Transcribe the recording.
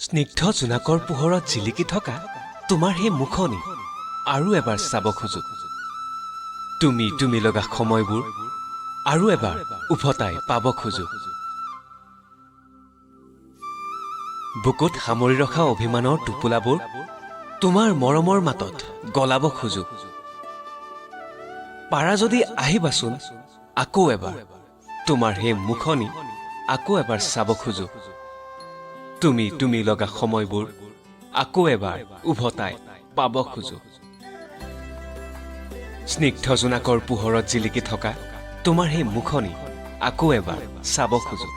স্নিগ্ধ জোনাকৰ পোহৰত জিলিকি থকা তোমাৰ সেই মুখনি আৰু এবাৰ চাব খোজো। তুমি তুমি লগা সময়বোৰ আৰু এবাৰ উভতাই পাব খোজো। বুকুত সামৰি ৰখা অভিমানৰ টোপোলাবোৰ তোমাৰ মৰমৰ মাতত গলাব খোজো। পাৰা যদি আহিবাচোন আকৌ এবাৰ, তোমাৰ সেই মুখনি আকৌ এবাৰ চাব খোজো। তুমি তুমি লগা সময়বোৰ আকৌ এবাৰ উভতাই পাব খোজো। স্নিগ্ধ জোনাকৰ পোহৰত জিলিকি থকা তোমাৰ সেই মুখনি আকৌ এবাৰ চাব খোজো।